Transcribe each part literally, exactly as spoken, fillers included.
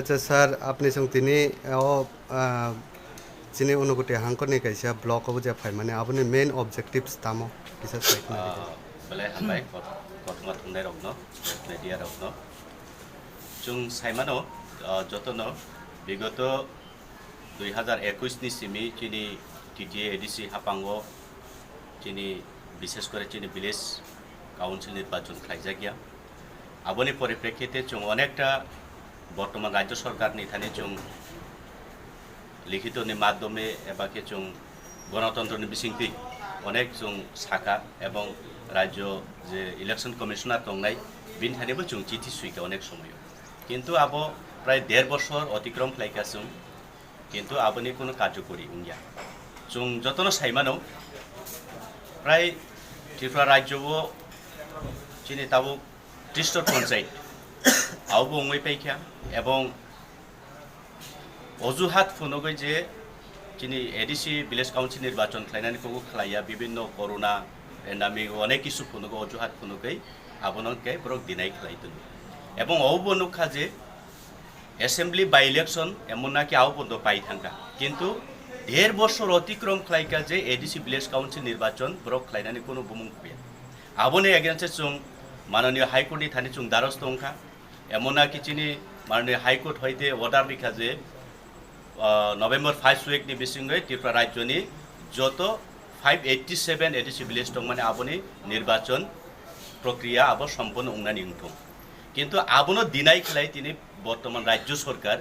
Acha sir, apni song tini, eh, o, ah, chini Unakoti hangkorni kaisa blog obo je phaimani, aboni main objectives tamo kisa sai khna ridi. Ah, belai hambai kot-, kothoma thumnai rokno, media rokno. Chwng saimano, ah, jotono bigoto dui hazar ekush ni simi chini T T A A D C haphango chini, bishes kore chini village council nirbachon khlaijakya. Aboni poriprekhite chwng onekta bortoman rajyo sorkarni thani chwng likhitoni madhyome eba khe chwng gonotontroni bisingtwi onek chwng sakha ebong rajyo je election commissioner tongnai bini thanibo chwng chithi swikha onek somoyo. Kintu abo prai der bosor otikrom khlaikha chwng, kintu aboni kono karjokori wngya. Chwng jotono saimano prai Tripura rajyo o chini tabuk Tristor Panchayat, abobo wngwi paikha, ebong ojuhat phunugwi je chini A D C Village Council nirbachon khlainani kugo khlaiya, bibinno corona, pandemic, onek kisu phunugo, ojuhat phunugwi abono khe borok deny khlai tongo. Ebong obo nukha je assembly by election emon naki abobo do pai thangkha, kintu der bosor otikrom khlaikha je A D C Village Council nirbachon borok khlainani kuno bumung kuya. Aboni against-e chwng Mananiya High Court ni thani chwng daros tongkha. Emon naki chini Mananiya High Court hoite order rikha je, ah, November first week ni bisingwi Tripura rajyoni joto five eighty seven A D C village tongmani aboni nirbachon prokriya abo somponno wngnani wngthung. Kintu abono deny khlai tini bortoman rajyo sorkar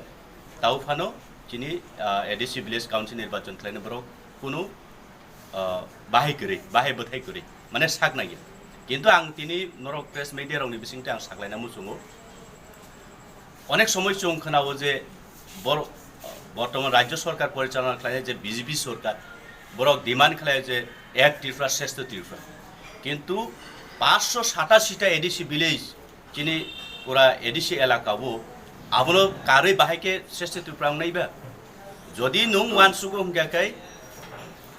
tau phano chini, ah, A D C village council nirbachon khlaina borok kunu ah, bahai kwrwi, bahai bwthai kwrwi, mane sak naiya. Kintu ang tini norok press media rokni bisingtwi ang saklaina muchungo. Onek somoi chwng khwnao je bor-, bortoman rajyo sorkar porichalona khlainai je B J P sorkar, borok demand khlaio je Ek Tripura Shreshtha Tripura. Kintu paanshsho satasi ta A D C village chini pura A D C elaka o, abono karwi bahai khe Shreshtha Tripura wngnai ba? Jodi nwng uansugo hwnkha khe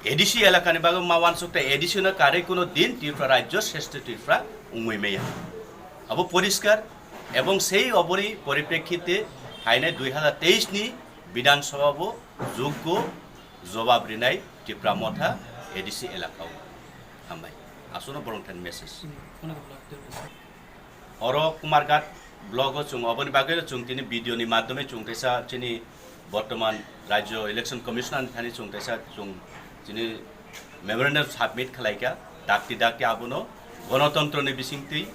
A D C elakani bagwi ma uansukta, A D C no karwi kuno din Tripura rajyo Shreshtha Tripura wngwi maya. Abo poriskar, ebong sei oboni poriprekhite phainai dui hazar teis ni Bidhan Sabha bo joggo jobab rinai Tipra Motha A D C elaka o. Hambai. Aswkno borok thani message. Oro Kumarghat block o chwng oboni bagwi chwng tini video ni madhyome chwng teisa chini bortoman rajyo election commissioner ni thani chwng teisa chwng chini memorandum submit khlaikha, dakti dakti abono gonotontro ni bisingtwi,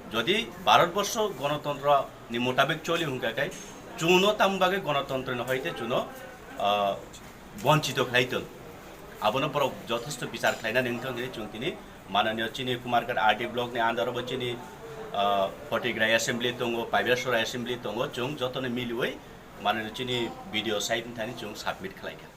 jodi Bharat borsho gonotontro ni motabik choli hwnkha khe chwngno tamo bagwi gonotontro ni hoite chwngno, ah, bonchito khlai tong. Abono borok jothesto bichar khlainani wngthang hinwi chwng tini mananiyo chini Kumarghat R D block ni under o bo chini, ah, Photograi assembly tongo, Paibasora assembly tongo, chwng jotono miliwi mananiyo chini B D O side ni thani chwng submit khlaikha.